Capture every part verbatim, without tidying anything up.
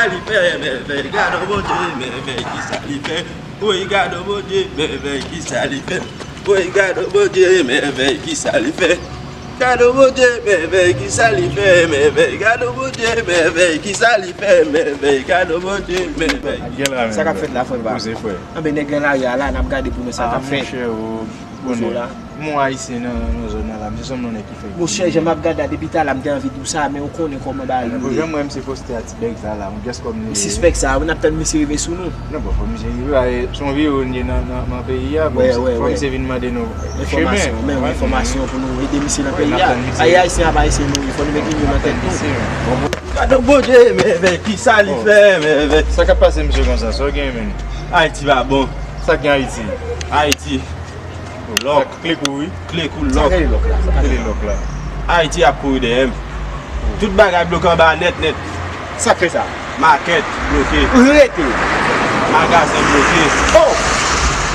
Sa li fè, mèvèy, gade Bondye, mèvèy, ki sa li fè. Woy, gade Bondye, mèvèy, ki sa li fè. Woy, gade Bondye, mèvèy, ki sa li fè. Gade Bondye, mèvèy, ki sa li fè, mèvèy. Gade Bondye, mèvèy, ki sa li fè, mèvèy. Gade Bondye, mèvèy. Gen la menm. Sa k ap fèt la, frè pa? Poze, frè. Anben, nèg nan lari a la, n ap gade pou nou sa k ap fèt. Ah, monchè, o, konnen. Poze la. Bon, ayisyen nan, nan zòn nan la, m se sèlman nèg ki fè. Monchè, jan m ap gade la, depi talè m te anvi di w sa, men ou konnen kòman bagay yo ye. Pwoblèm mwen, m se poste a ti bèg sa la, m just kòm li. M sispèk sa, wi, n ap tann misye rive sou nou. Non, bon, fò misye rive, a, e, se yon vye yo n ye nan, nan, nan peyi a, bon, fò misye vin mande nou chemen. Enfòmasyon, men enfòmasyon pou nou ede misye nan peyi a. Ay, ayisyen ap ayisyen nou ye, fò nou met linyon nan tèt nou. Gade Bondye, mèvèy, ki sa li fè, mèvèy. Sa k ap pase, misye, konsa? Sa w gen, menm? Ayiti pa bon. Sa gen Ayiti? Ayiti. Lòk. Kle kou, wi. Kle kou, lòk. Sa k rele lòk la? Sa k rele lòk la? Ayiti ap kouri dèyè m. Tout bagay bloke anba nèt, nèt. Sa k fè sa? Makèt bloke. Rete. Magazen bloke. Oh!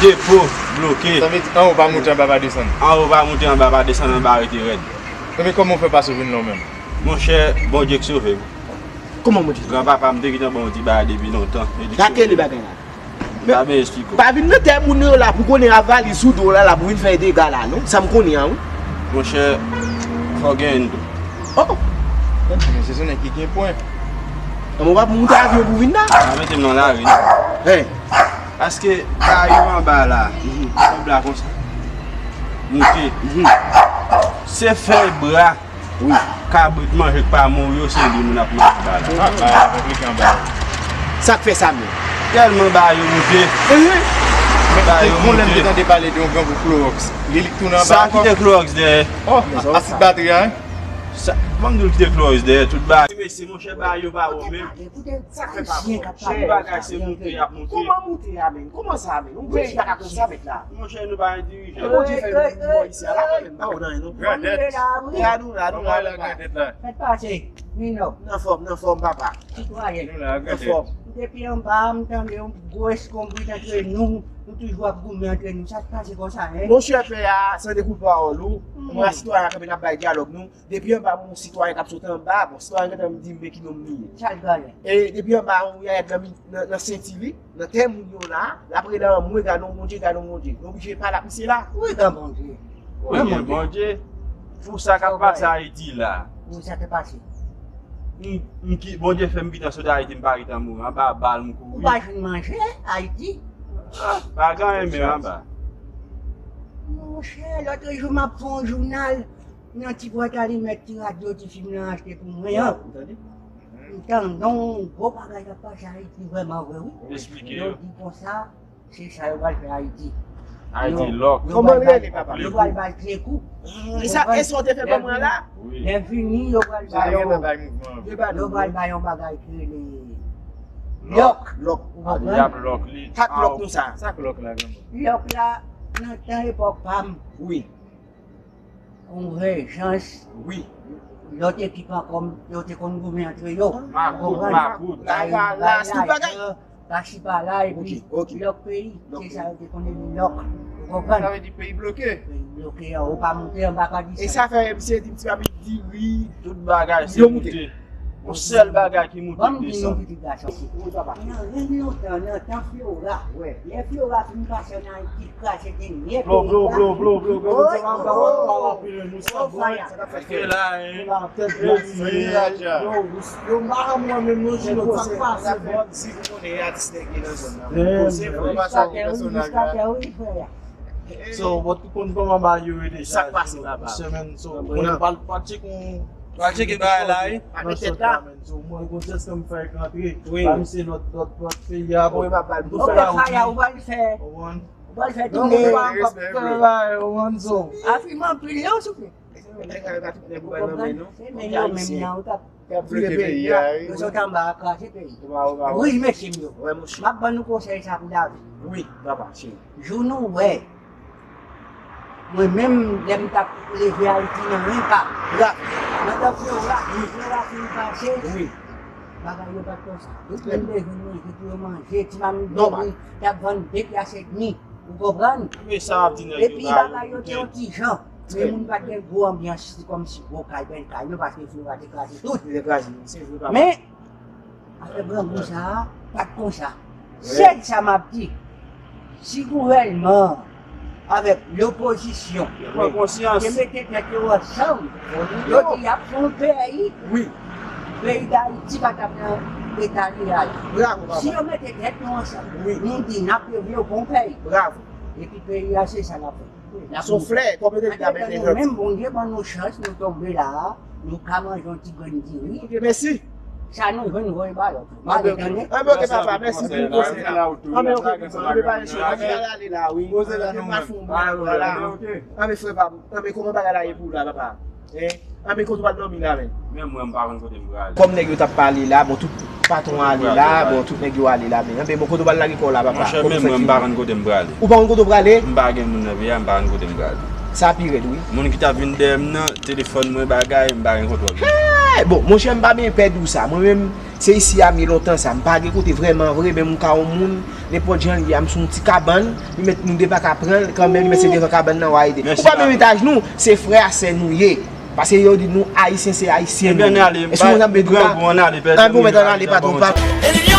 Depo bloke. Sa vle di anwo pa moute, anba pa desann. Anwo pa moute, anba pa desann, anba rete rèd. Ebyen, kòman w fè pase vin la w menm? Monchè, Bondye k sove m. Kòman Bondye? Granpapa m te gentan ban yon ti bagay depi lontan. Rakele bagay la. Pa bezwen esplike w. Pa vin nan tè moun yo la pou konnen avaliz sou do w la, la pou vin fè dega la, non. Sa m konnen an, wi. Monchè, fò w gen tou. Oh! Mesye, se nèg ki gen pwen. Anmò, w ap moute avyon pou vin la? Pa mete m nan lari, non. Hey. Paske kay yo anba la, kòb la konsa. Moute. Se fè bra. Wi. Kabrit manje k pa mouri yo, se li moun ap manje anba la. Ah, bagay la konplike anba yo. Sa k fè sa menm? Tèlman ba yo moute. Ehe. Ba yo moute. Bon, lè m te tande pale de yon grangou Klowòks. Li, li k tounen anba ankò. Sa kite Klowòks dèyè. Oh, asid batri a, hein? Sa, ban m di w kite Klowòks dèyè, tout bagay. Mesye, monchè, ba yo pa bon menm. Koute, sa k fè pa bon? Tout bagay se moute y ap moute. Kòman moute a menm? Kòman sa menm? Yon peyi pa ka konsa mèt la. Monchè, nou pa gen dirijan. E Bondye fè nou vin bò isi a la, mwen menm pa konn anyen non. Grandet. La nou la, nou la, nou la. Fèt pase, Nino. Nan fòm, nan fòm, papa. Sitwayen. Nou la, Grandet. Nan fòm. Depi anba, m tande yon gwo eskonbrit antre nou. Nou toujou ap goumen antre nou. Sa k pase konsa, en? Monchè, pè a, san dekout pawòl ou. Mwen a sitwayen a kanpe n ap bay dyalòg nou. Depi anba, bon, sitwayen k ap sot anba, bon, sitwayen gentan di m men ki nonm li ye. Sa l genyen? E depi anba, yon yayad nan mi-, nan, nan senti li, nan tè moun yo la, l ap rele anmwe, gade yon Bondye, gade yon Bondye. Nou oblije pale ak misye la. Wi, gen Bondye. Wi, gen Bondye. Pou sa k ap pase Ayiti la. Wi, sa k ap pase. M, m ki, Bondye fè m gentan sot Ayiti, m pa gentan mouri. Anba bal m kouri. Ou pa jwenn manje Ayiti? Ah, pa gen anyen menm anba. Monchè, lòt jou m ap fè yon jounal. Nan ti bwat alimèt, ti radyo, ti fim lan achte pou mwen an. M tande yon gwo bagay k ap pase Ayiti vrèman vre, wi. Eksplike yo. Yo di konsa, se sa yo pral fè Ayiti. Ayiti lòk. Kòman l rele, papa? Yo pral ba l kle kou. E sa, e sa w te fè ban mwen la? Lè fini, yo pral ba yo, yo pral ba yon bagay ki rele lòk. Lòk. Ou konprann? Lòk li. Sa k lòk nou sa? Sa k lòk la, granmoun? Lòk la, nan tan epòk pa m. Wi. Konvèjans. Wi. Lòt ekip ankò, yo te konn goumen antre yo. Makout, makout. Lajan, lajan, pasi pala, epi lòk peyi. Se sa yo te konn rele lòk. Ou konprann? Sa vle di peyi bloke. Peyi bloke, ou pa moute anba kondisyon. E sa fè misye di m ti pa met diri. Tout bagay se moute. Yon sèl bagay ki moute desann. Ban m di nou pitit gason. Nan rèn lontan, nan tan Flora. Lè Flora fin pase ann Ayiti, kraze dènye peyi a. Blo, blo, blo, blo, blo, blo. Yo m pa renmen mwen menm non, Jino, sa k pase? Bon, si ou konnen e atis nèg ye nan zòn nan. Poze pou pase ak pèsonaj la. So, bon, tout konn kòman bagay yo ye deja. Sa k pase, papa? Semèn, so, konnen pral, pral tcheke yon Pral tcheke bagay la, wi. Nan sant la, men. So, mwen, gon jès ke m fè k rantre. Wi. Pa misye lòt, lòt, lòt peyi a, bon. Wi, papa, nou fè la, ou pral fè. Ou konprann? Ou pral fè tounen. Non, mwen pa, m p ap fè bagay, ou konprann, so. Afim anpil, non, souple. Ou konprann? Se men yo menm nan, ou t ap vire peyi a, wi. Yo sot anba a kraze peyi. Wi, mesye m yo. M ap ban nou konsèy sa pou lavi. Wi, papa, cheri. Jou nou wè, mwen menm, lè m t ap leve Ayiti nan renka, nan tan Flora, Flora fin pase, bagay yo pa t konsa. Tout moun te jwenn manje pou yo manje, ti mamit Bobri t ap vann de pyas edmi, ou konprann? Epi bagay yo te yon ti jan, men moun pa t gen gwo anbyans, se kòmsi gwo kay, bèl kay, non, paske Flora te kraze tout. Men, Grangou sa a pa t konsa. Sèl sa m ap di, si gouvènman avèk lopozisyon te mete tèt yo ansanm, yo di y ap fè yon peyi, peyi Dayiti pa t ap nan eta li a la. Si yo mete tèt yo ansanm, nou di n ap devlope yon peyi. Epi peyi a se sa l ap fè. L ap Se yon flè, kòm yo te di la, men nou menm, Bondye ban nou chans, nou tonbe la a, nou ka manje yon ti grenn diri. Bondye mèsi. Sa nou jwenn voye ba lòt. Anben, ok, papa, mèsi pou konsèy la. Anben, ok, anben, pa enkyete, anben, al ale la, wi. Anben, pa fè yon bagay la. Anben, frè pa m, anben, kòman bagay la ye pou ou la, papa? Hein? Anben, kote w al dòmi la, men? Menm mwen, m pa konn kote m prale. Kòm nèg yo t ap pale la, bon, tout patwon ale la, bon, tout nèg yo ale la, men anben, bon, kote w al lage kò w la, papa? Monchè, menm mwen, m pa konn kote m prale. Ou pa konn kote w prale? M pa gen moun nan peyi a, m pa konn kote m prale. Sa pi rèd, wi. Moun ki t ap vin dèyè m nan, telefòn mwen, bagay, m pa gen kontwòl. Hey! Bon, monchè, m pa byen pè di w sa. Mwen menm, se isi a m ye lontan sa. M pa gen kote vrèman vre, men m ka yon moun, nenpòt jan l ye a, m sou yon ti kabann, li mèt nou de pa ka pran l, kanmenm, li mèt se devan kabann nan, w a ede. Ou pa menm etaj nou, se frè a sè nou ye. Paske yo di nou Ayisyen se Ayisyen nou ye. Ebyen, n ale, m pa, m pran pou ann ale, pèdi. Ann pou mèt ann ale, patwon, patwon.